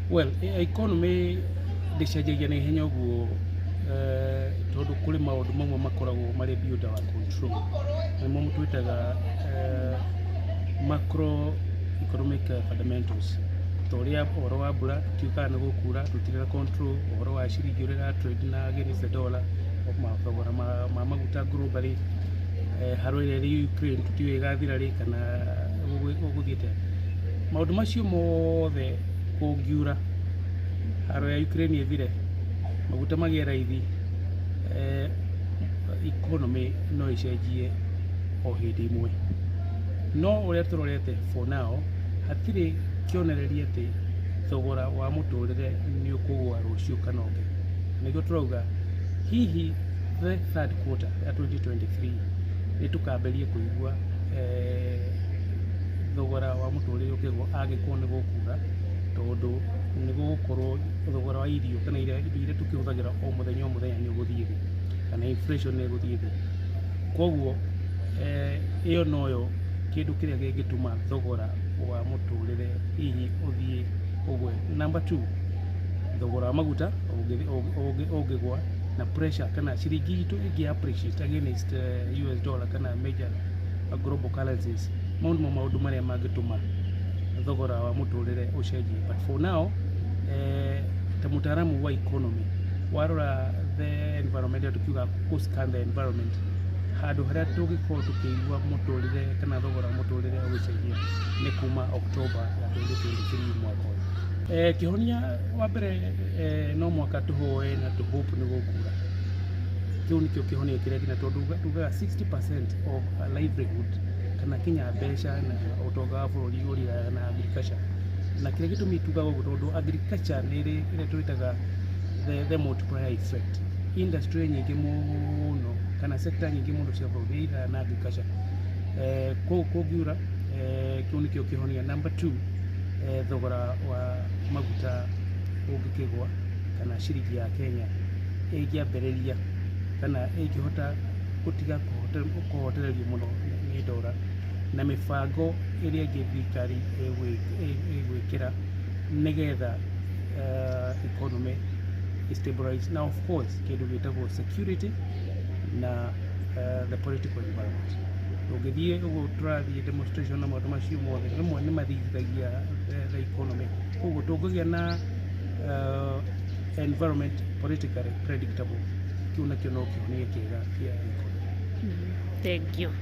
Well, economy ndĩcenjagia na ihenya ũguo, tondũ kũrĩ maũndũ mamwe makoragwo marĩ beyond our control, na nĩmo twĩtaga macro economic fundamentals, ta ũrĩa ũhoro wa mbura, tũtiũkaga nĩ gũkura, tũtirĩ na control ũhoro wa ciringi ũrĩa ĩra trade na against the dollar, mathogora ma maguta globally, haro ĩrĩa ĩrĩ Ukraine tũtiũĩ ĩgathira rĩ kana ũgũthiĩte. Maũndũ macio mothe, kũngiura, haro ya Ukraine ĩthire, maguta magĩe raithi, economy no ĩcenjie o hĩndĩ ĩmwe. No ũrĩa tũrorete for now, hatirĩ kĩonereria atĩ thogora wa mũtũrĩre nĩ ũkũgũa rũciũ kana ũngĩ. Nĩguo tũrauga hihi the third quarter ya 2023 nĩ tũkambĩrĩria kũigua thogora wa mũtũrĩre ũkĩgũa, angĩkorwo nĩ gũkura, tondũ nĩ gũgũkorwo thogora wa irio kana indo iria tũkĩhũthagĩra o mũthenya o mũthenya nĩ ũgũthiĩ thĩ, kana inflation nĩ ĩgũthiĩ thĩ. Koguo ĩyo noyo kĩndũ kĩrĩa kĩngĩtũma thogora wa mũtũrĩre hihi ũthiĩ ũgwe. Number two, thogora wa maguta ũngĩgwa na pressure kana ciringi itũ ĩngĩ appreciate against US dollar kana major global currencies, mau nĩmo maũndũ marĩa mangĩtũma thogora wa mũtũrĩre ũcenjie. But for now, ta mũtaaramu wa economy, warora the environment ĩrĩa tũkiuga kũ scan the environment, handũ harĩa tũngĩkorwo tũkĩigua mũtũrĩre kana thogora wa mũtũrĩre ũgĩcenjia nĩ kuma October ya 2023 mwaka ũyũ. Kĩhonia wa mbere, no mwaka tũhoe na tũhope nĩ gũkura. Kĩu nĩkĩo kĩhonia kĩrĩa kĩnene, tondũ tugaga 60% of a livelihood kana kinya mbeca na ũtonga wa bũrũri ũrĩaga na agriculture. Na kĩrĩa gĩtũmi tugaga ũguo, tondũ agriculture nĩ ĩrĩ ĩrĩa twĩtaga the multiplier effect. Industry nyingĩ mũno kana sector nyingĩ mũno cia bũrũri iraga na agriculture. Kũu kũngiura, kĩu nĩkĩo kĩhonia. Number two, thogora wa maguta ũngĩkĩgwa kana ciringi ya Kenya ĩngĩambĩrĩria kana ĩngĩhota gũtiga kũhotererio mũno nĩ ndora, na mĩbango ĩrĩa ĩngĩ thirikari ĩgwĩkĩra nĩgetha economy stabilize, na of course kĩndũ gĩtagwo security na the political environment. Tũngĩthiĩ ũguo tũrathiĩ demonstration na maũndũ macio mothe, rĩmwe nĩ mathithithagia the economy. Koguo tũngĩgĩa na environment politically predictable, kĩu nakĩo no kĩhonia kĩega kĩa economy. Thank you.